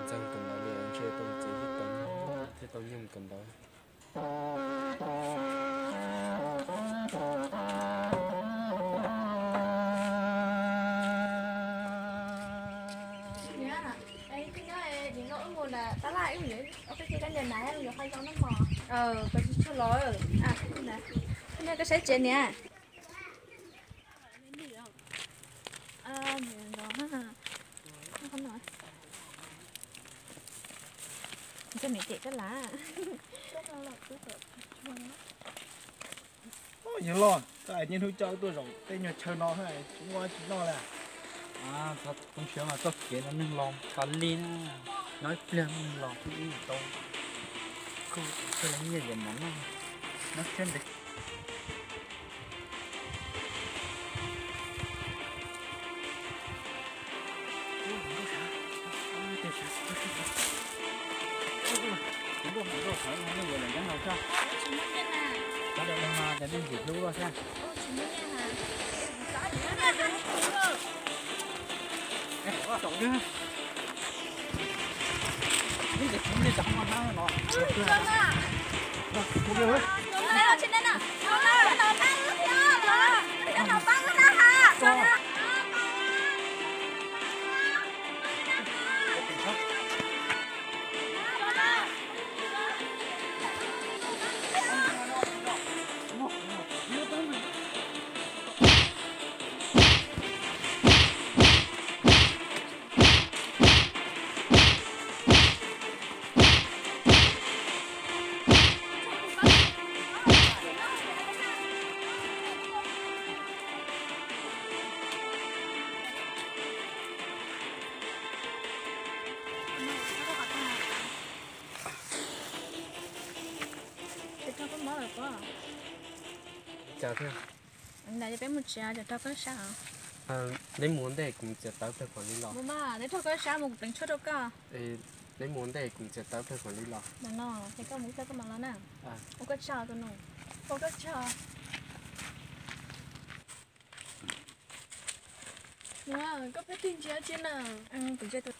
Txog kawm ntawv li ntshe tau txiv thiab tau nyuj, thiab tau nyuj kawm ntawv. Niam, es twb nyob es nim no wb mus nram tab laj wb mus ua koj cia koj niam na, yuav qhov zoo na mog. Koj tsis tshua los. Koj niam, koj saib tsev niam. Koj niam cem koj lawm. Yawg loj, koj niaj hnub coj wb tuaj zaum tej nyuag chaw no tsis muaj tsis noj li. Txhob tu siab mas, txoj kev no neeg laus tas li na. Nyob ib pliag neeg laus pheej ib tau kuj nyiaj yam mov noj, nyob siab ntev. Cas thiab? Ntawd yog peb mus tsev, cov rau koj sab os. Neb mus ua ntej kuv txiav tawv plag kom li los. Mus mas, neb rau koj sab mus kuv pleev tshuaj rau koj. Neb mus ua ntej kuv txiav tawv plag kom li los. Ntawm no, ces koj mus ib pliag koj mam los na. Ua koj tsaug tus nus. Ua koj tsaug. Koj pheej tig ntsia tsi na? Kuv ntsia tus,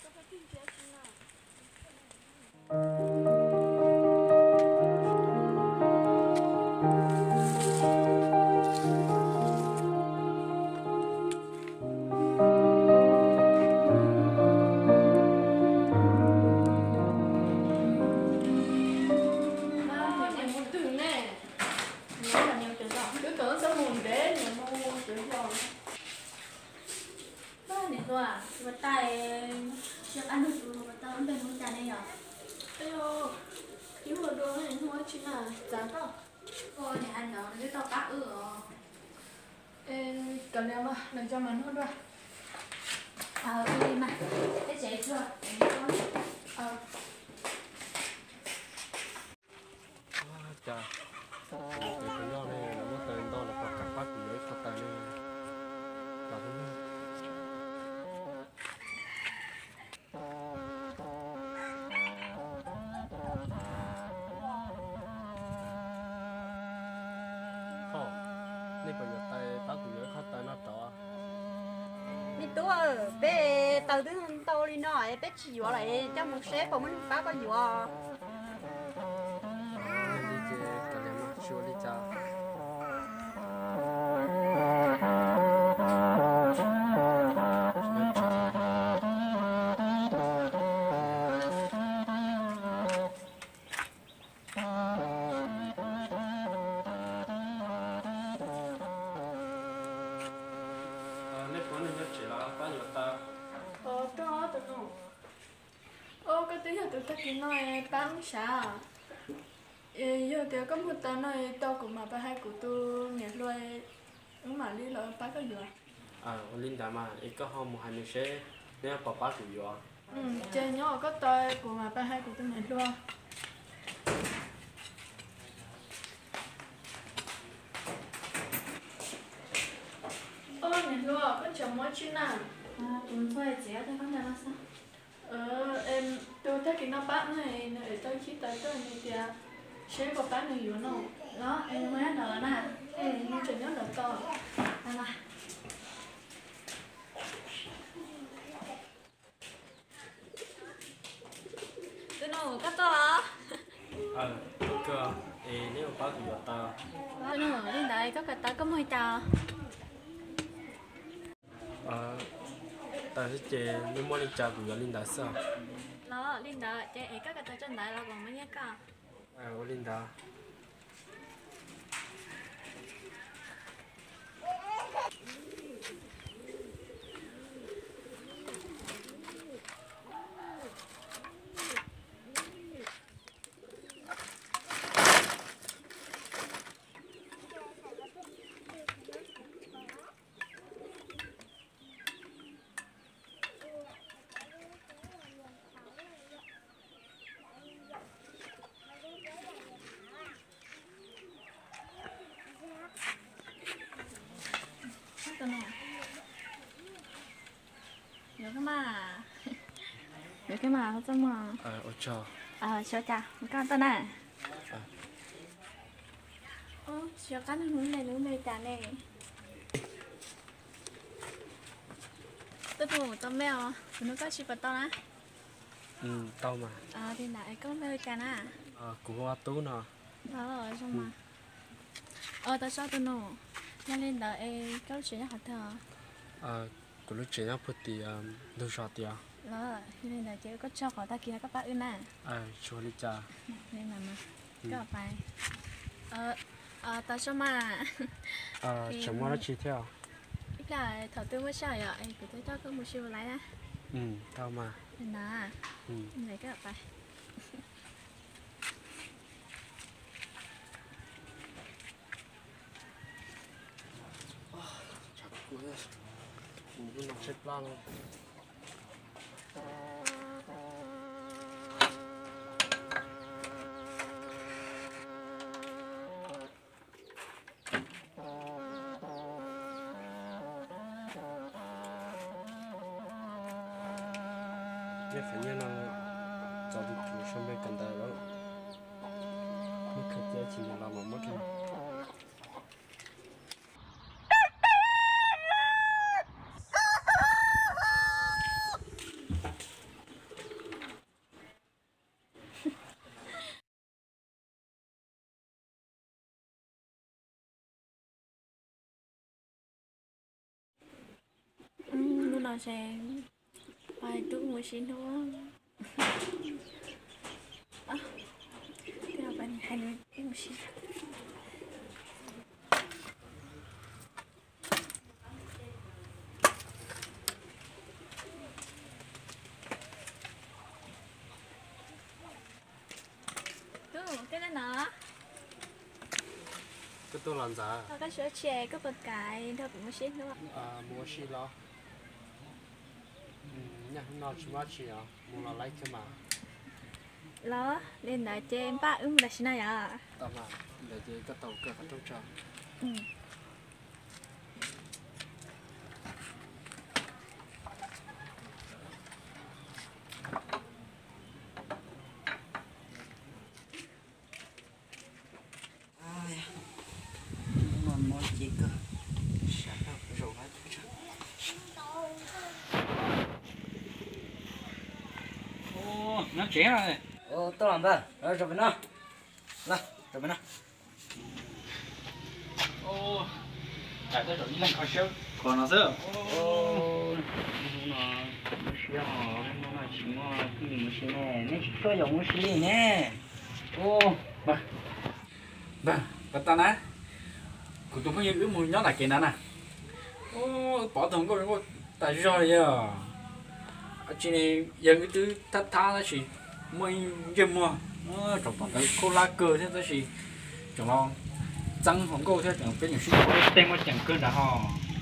koj pheej tig ntsia tsi na? Niam mus twg ne? Twb tau txhob mus ntev, niam mus twg los? Niam hluas, ua tais, ua tais tus ua tais ntawd hu cas ne yom? Yus ua dua niam hu tsi na, txav koj. Niam hais ntawd nws twb tau pab wb os. Kav liam mas, nws cov mas nug dua. Li mas, peb tsev tsuag. Cas kuv noj ne, lawv muab taws nto lawm, pab kuv yuav ib qho taws ne. Thoj, nej puas yuav taws, pab kuv yuav ib qho taws noj rov. Me tub, peb taws twb ntau li no es peb tsis yuav lawm, coj mus seb puas muaj neeg pab koj yuav. Li ces kav liam mas, tsis ua li cas. Nej puav leej nyob tsev los pab yuav taws. Tus nus, koj twb yog tus tag kis no pab wb sav. Yog tias koj muaj taws no tau kuv mam pab hais kuv tus niam hluas, wb mam li los pab koj yuav. Ua li ntawd mas es koj ho mus hais nws seb neb puas pab kuv yuav. Ces nyob koj tau, kuv mam pab hais kuv tus niam hluas. Niam hluas, koj tseem mus tsi na? Kuv mus txog tsev, koj ntawd no xwb. Tus tag kis no pab wb, nws tau chib taws tuaj, nws tias seb puas pab nws yuav no. Los es nws mus nyob nraud los na? Nws tseem nyob nraud tau. Los. Tus nus, koj tuaj los? Tuaj kawg, es neb ua pab kuv yuav taws. Tus nus, li ntawd koj kawm taws koj muag li cas? Taws xwb ces neb muab li cas kuv yuav li ntawd xwb. Los li ntawd ces es koj kawm taws tso ntawd los kuv muab nyiaj koj. Ua li ntawd. Yuav koj mas, yuav koj mas, koj txaj muag. Ua tsaug. Tsis ua cas, koj tuaj na. Tsis ua qab, nug lub npe, lub npe cas ne? Tuaj pum tau me os, kuv nug koj tsis puas tau na. Tau mas. Li ntawd es koj npe hu cas na? Kuv hu ua Tub no. Zoo mas. Tau tso tus nus, yog li ntawd es koj lub tsev nyob qhov twg? Kuv lub tsev nyob puag tim ntug zos tiag. Los yog li ntawd ces ua koj tsaug qhov tag kis no koj pab wb na. Tsis ua li cas. Koj pais. Tau tso mas. Tseem muaj dab tsi thiab? Ib pliag thaum twg muaj sij hawm yom es kuv tuaj coj koj mus si ua laiv na. Tau mas. Na, koj pais. Nyiaj qhov nyiaj no txog tus sau npe kawm ntawv lawm, muab khaws cia tsis ntev los mam muab rau. Hnub no ces pais rub mus sib hnub. Hais nws ib mus sib. Tub, koj tuaj los ntxov? Koj tsis ua tsi, koj puas kam nrog kuv mus sib hnub? Mus ua si los? Nyaj hnub no tsis muaj tsi os, mus los laib thiab mas. Los li ntawd ces npaj wb mus tam sim no yom? Tau mas, li ntawd ces koj tau kawm qhov rooj tso. Nyob tsev. Tuaj los npawg, zaum pem no. Los, zaum pem no. Tais tuaj zaum ib leeg kho siab kho no xwb. Hnub no lub siab ho, hnub no tsis muaj phooj ywg mus si ne, neb tsis tuaj yaum mus si li ne. Npawg, npawg, pas tas na, kuv tus phooj ywg wb mus nyob nram kev na na. Wb pom tus hluas nkauj zoo nkauj tas zog li os. Tsis ne, yawg wb twb thab thab tab sis muaj ib ntsej muag tseem pom ntawd khaub hlab kawg thiab tab sis tseem los txeeb hluas nkauj thiab tseem peb nyuam sib tej muaj ceem kawg nrad ho.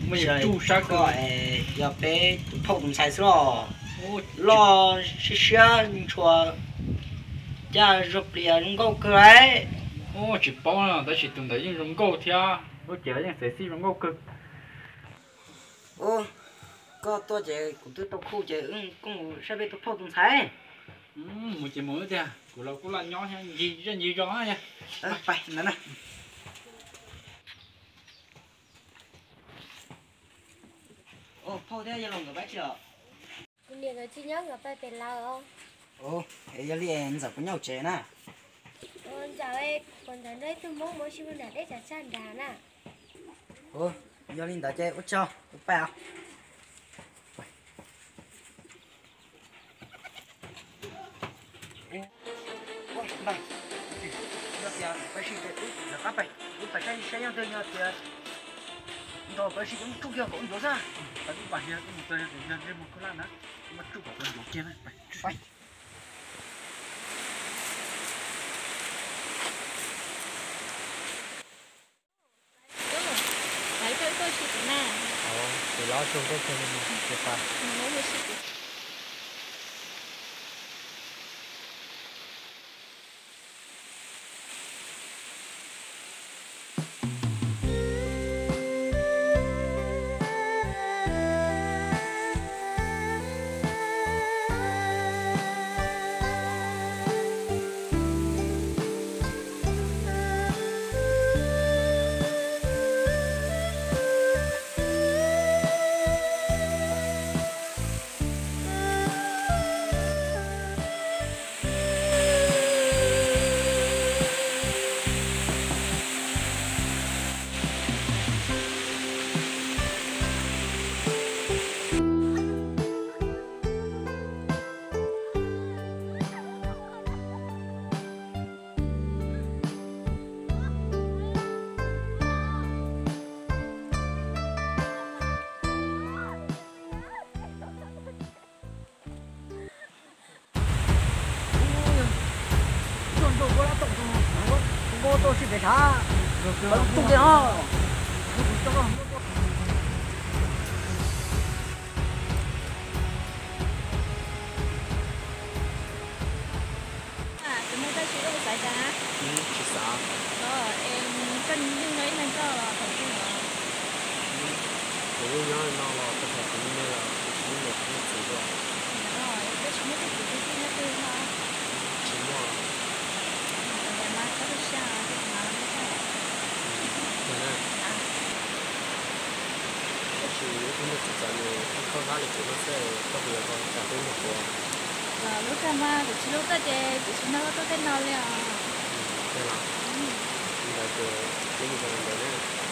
Muaj yawg tsuj sab kawg. Yog peb tus phauj tus ntxhais xwb los. Loj siab siab ntshua caj zoo plias zoo nkauj kawg lauj. Tsis paub tab sis tus ntawd yeej zoo nkauj thiab lub cev los yeej xev xij zoo nkauj kawg. Koj tuaj ces kuv twb tau khuj ces wb kuj mus saib peb tus phauj tus ntxhais. Mus ces mus tiag, kuv los kuj laj nyob thiab, ncig zej ncig zos. Pais ntawd na. Phauj thiab yawg laus nkawd pab tsis os? Kuv niam nkawd tsis nyob, nkawd pais pem lawm os. Ua, es yog li ntxawm puas nyob hauv tsev na? Ntxawm, kuv ntxawm nrog ib tug Hmoob mus ua si rau nram deb tsam tsaj nrad na. Ua, yog li ntawd ces ua tsaug, kuv pais os. Ua, yog tias pais sim ces wb rov qab pais, wb pais saib saib yog twg, yog tias nrog pais sim wb tsuj kiag kom wb ncuav xwb. Pais wb pais, yog wb mus txog yog ntsej muag khaub hlab na, wb muab tsuj kom tau ncuav kiag na. Pais. Pais, koj tuaj ua si kuv na. Ces los zoo nkauj kawg li mas, ces pais. Nkauj tau sib pem thav, tuj kiag os. Tus neeg toj siab koj puas xav cas na? Tsis xav. Los es koj yeej nyob ib leeg koj los thaum twg os? Kuv yeej nyob no los tau thaum kuv me me los kuv tsis muaj niam tsis muaj txiv dua. Koj tsis muaj tus kwv tus tij nyob twg no? Tsis muaj. Ua li mas koj tu siab, koj tus hnav lub kag. Tab sis wb niag txiv txawv nws khaub hlab li kuv no xwb, koj puas yuav tau tsam peb mus kuv? Los lub kag mas kuv tsis hlub koj ces kuv tsis nrog koj tuaj tej no li os. Tej los, li ntawd ces peb mus zoo li ntawd na.